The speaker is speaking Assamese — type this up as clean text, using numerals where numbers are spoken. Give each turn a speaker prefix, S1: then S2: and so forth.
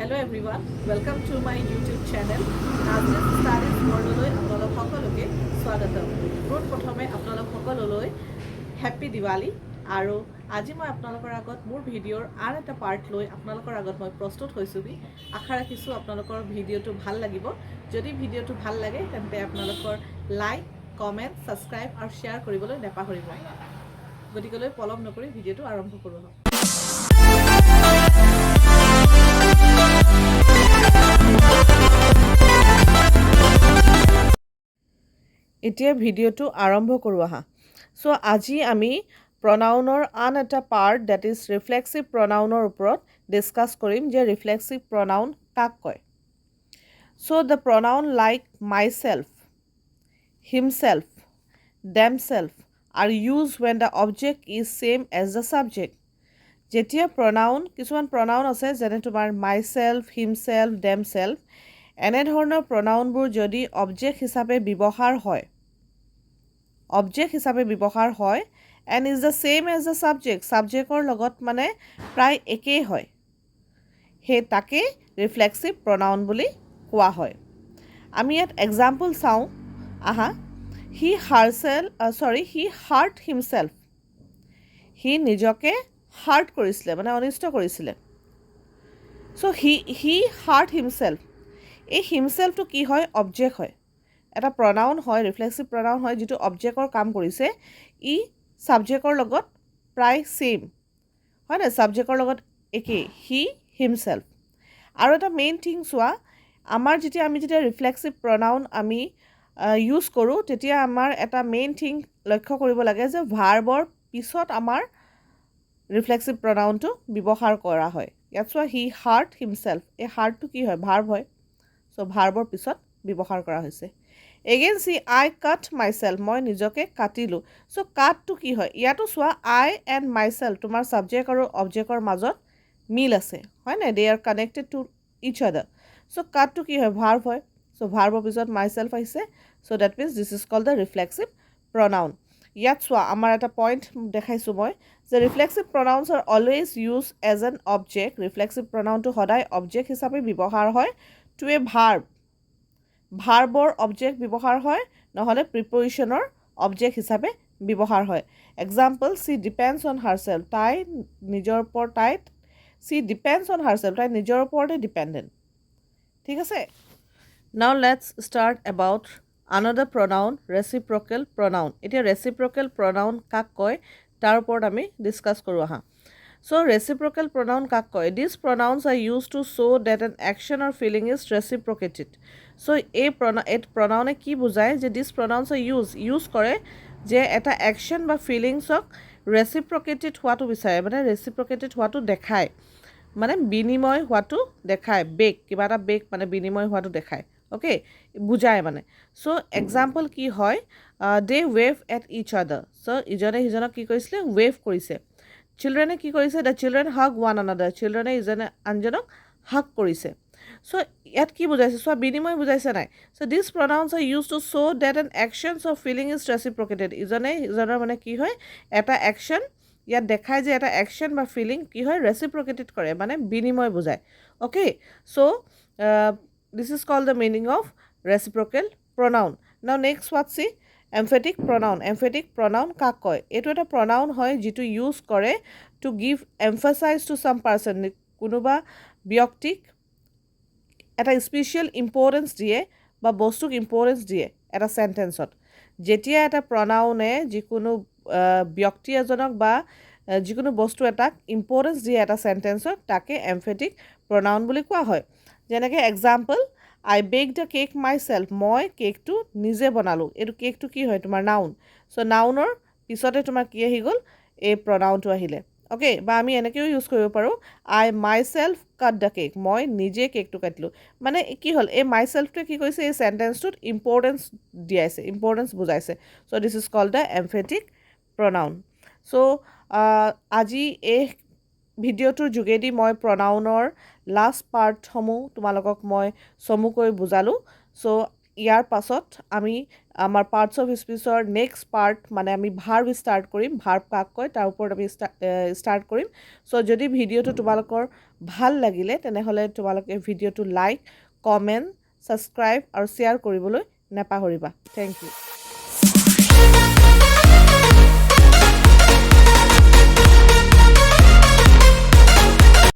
S1: Hello everyone, welcome to my YouTube channel. Nazis studies ৱৰ্ল্ডলৈ আপোনালোক সকলোকে স্বাগতম। পোনপ্ৰথমে আপোনালোক সকলোলৈ হেপ্পী দিৱালী। আৰু আজি মই আপোনালোকৰ আগত মোৰ ভিডিঅ'ৰ আন এটা পাৰ্ট লৈ আপোনালোকৰ আগত মই প্ৰস্তুত হৈছোঁহি। আশা ৰাখিছোঁ আপোনালোকৰ ভিডিঅ'টো ভাল লাগিব। যদি ভিডিঅ'টো ভাল লাগে, তেন্তে আপোনালোকৰ লাইক, কমেণ্ট, ছাবস্ক্ৰাইব আৰু শ্বেয়াৰ কৰিবলৈ নাপাহৰিব। গতিকেলৈ পলম নকৰি ভিডিঅ'টো আৰম্ভ কৰোঁ আহক। এতিয়া ভিডিঅ'টো আৰম্ভ কৰোঁ আহা। চ' আজি আমি প্ৰনাউনৰ আন এটা পাৰ্ট, that is reflexive প্ৰনাউনৰ ওপৰত ডিছকাছ কৰিম যে ৰিফ্লেক্সিভ প্ৰনাউন কাক কয়। So the pronoun like myself, himself, themself are used when the object is same as the subject. যেতিয়া প্ৰনাউন, কিছুমান প্ৰনাউন আছে, যেনে তোমাৰ মাইছেল্ফ, হিমছেল্ফ, ডেমছেল্ফ, এনেধৰণৰ প্ৰনাউনবোৰ যদি অবজেক্ট হিচাপে ব্যৱহাৰ হয়, অবজেক্ট হিচাপে ব্যৱহাৰ হয় and is the same as the subject, ছাবজেক্টৰ লগত মানে প্ৰায় একেই হয়, সেই তাকেই ৰিফ্লেক্সিভ প্ৰনাউন বুলি কোৱা হয়। আমি ইয়াত এক্সাম্পল চাওঁ আহা। He herself, sorry, he hurt himself. সি নিজকে হাৰ্ট কৰিছিলে, মানে অনিষ্ট কৰিছিলে। So he hurt himself. এই হিমছেল্ফটো কি হয়? অবজেক্ট হয়, এটা প্ৰনাউন হয়, ৰিফ্লেক্সিভ প্ৰনাউন হয়, যিটো অবজেক্টৰ কাম কৰিছে। ই ছাবজেক্টৰ লগত প্ৰায় ছেইম হয় নাই? ছাবজেক্টৰ লগত একেই, হি হিমছেল্ফ। আৰু এটা মেইন থিং চোৱা, আমাৰ যেতিয়া আমি যেতিয়া ৰিফ্লেক্সিভ প্ৰনাউন আমি ইউজ কৰোঁ, তেতিয়া আমাৰ এটা মেইন থিং লক্ষ্য কৰিব লাগে যে ভাৰ্বৰ পিছত আমাৰ ৰিফ্লেক্সিভ প্ৰনাউনটো ব্যৱহাৰ কৰা হয়। ইয়াত চোৱা, he hurt himself. এই হাৰ্টটো কি হয়? ভাৰ্ব হয়। চ' ভাৰ্বৰ পিছত ব্যৱহাৰ কৰা হৈছে। Again see, I cut myself. মই নিজকে কাটিলোঁ। চ' কাটটো কি হয়? ইয়াতো চোৱা, আই এণ্ড মাইছেল্ফ, তোমাৰ ছাবজেক্ট আৰু অবজেক্টৰ মাজত মিল আছে, হয় নাই? They are connected to each other. So কাটটো কি হয়? ভাৰ্ব হয়। চ' ভাৰ্বৰ পিছত মাইছেল্ফ আহিছে। So that means this is called the reflexive pronoun. ইয়াত চোৱা, আমাৰ এটা পইণ্ট দেখাইছোঁ মই যে reflexive pronouns are always used as an object. Reflexive প্ৰনাউনটো সদায় অবজেক্ট হিচাপে ব্যৱহাৰ হয় টু এ ভাৰ্ব, ভাৰ্বৰ অবজেক্ট ব্যৱহাৰ হয়, নহ'লে প্ৰিপজিশ্যনৰ অবজেক্ট হিচাপে ব্যৱহাৰ হয়। Example, she depends on herself. তাই নিজৰ ওপৰত, তাই, she depends on herself. তাই নিজৰ ওপৰতে ডিপেণ্ডেণ্ট। ঠিক আছে। Now let's start about another pronoun, reciprocal pronoun. এতিয়া ৰেচিপ্ৰকেল প্ৰনাউন কাক কয়, তাৰ ওপৰত আমি ডিছকাছ কৰোঁ আহা। চ' ৰেচিপ্ৰকেল প্ৰনাউন কাক কয়? These pronouns are used to show that an action or feeling is reciprocated. So এই প্ৰনাউনে কি বুজায় যে these pronouns are use কৰে যে এটা একশ্যন বা ফিলিংছক ৰেচিপ্ৰকেটেড হোৱাটো বিচাৰে, মানে ৰেচিপ্ৰকেটেড হোৱাটো দেখায়, মানে বিনিময় হোৱাটো দেখায়, বেক, কিবা এটা বেক, মানে বিনিময় হোৱাটো দেখায়, অ'কে, বুজায় মানে। চ' এক্সাম্পল কি হয়? They wave at each other. So ইজনে সিজনক কি কৰিছিলে? ৱেভ কৰিছে। চিলড্ৰেনে কি কৰিছে? The children hug one another. চিলড্ৰেনে ইজনে আনজনক হাগ কৰিছে। চ' ইয়াত কি বুজাইছে চোৱা, বিনিময় বুজাইছে নাই? So these pronouns are used to show that an actions or feeling is reciprocated. ইজনে সিজনৰ মানে কি হয়, এটা একশ্যন ইয়াত দেখায় যে এটা একশ্যন বা ফিলিং কি হয়, ৰেচিপ্ৰকেটেড কৰে, মানে বিনিময় বুজায়। Okay, so this is called the meaning of reciprocal pronoun. Now next, what, see, emphatic pronoun. Emphatic pronoun কাক কয়? এইটো এটা প্ৰনাউন হয় যিটো ইউজ কৰে to give emphasize to some person. কোনোবা ব্যক্তিক এটা স্পেচিয়েল ইম্পৰ্টেঞ্চ দিয়ে বা বস্তুক ইম্পৰ্টেঞ্চ দিয়ে এটা চেণ্টেঞ্চত। যেতিয়া এটা প্ৰনাউনে যিকোনো ব্যক্তি এজনক বা যিকোনো বস্তু এটাক ইম্পৰ্টেঞ্চ দিয়ে এটা চেণ্টেঞ্চত, তাকে এমফেটিক প্ৰনাউন বুলি কোৱা হয়। যেনেকৈ example, I baked the cake myself. মই কেকটো নিজে বনালোঁ। এইটো কেকটো কি হয়? তোমাৰ নাউন। চ' নাউনৰ পিছতে তোমাৰ কি আহি গ'ল? এই প্ৰনাউনটো আহিলে, অ'কে। বা আমি এনেকৈও ইউজ কৰিব পাৰোঁ, I myself cut the cake. মই নিজে কেকটো কাটিলোঁ। মানে কি হ'ল? এই মাই চেল্ফটোৱে কি কৰিছে? এই চেণ্টেঞ্চটোত ইম্পৰ্টেঞ্চ দিয়াইছে, ইম্পৰ্টেঞ্চ বুজাইছে। So this is called the emphatic pronoun. So আজি এই ভিডিঅ'টোৰ যোগেদি মই প্ৰনাউনৰ লাষ্ট পাৰ্টসমূহ তোমালোকক মই চমুকৈ বুজালোঁ। চ' ইয়াৰ পাছত আমি আমাৰ পাৰ্টছ অফ স্পীচৰ নেক্সট পাৰ্ট, মানে আমি ভাৰ্ব ষ্টাৰ্ট কৰিম। ভাৰ্ব কাক কয়, তাৰ ওপৰত আমি ষ্টাৰ্ট কৰিম। চ' যদি ভিডিঅ'টো তোমালোকৰ ভাল লাগিলে, তেনেহ'লে তোমালোকে ভিডিঅ'টো লাইক, কমেণ্ট, ছাবস্ক্ৰাইব আৰু শ্বেয়াৰ কৰিবলৈ নাপাহৰিবা। Thank you.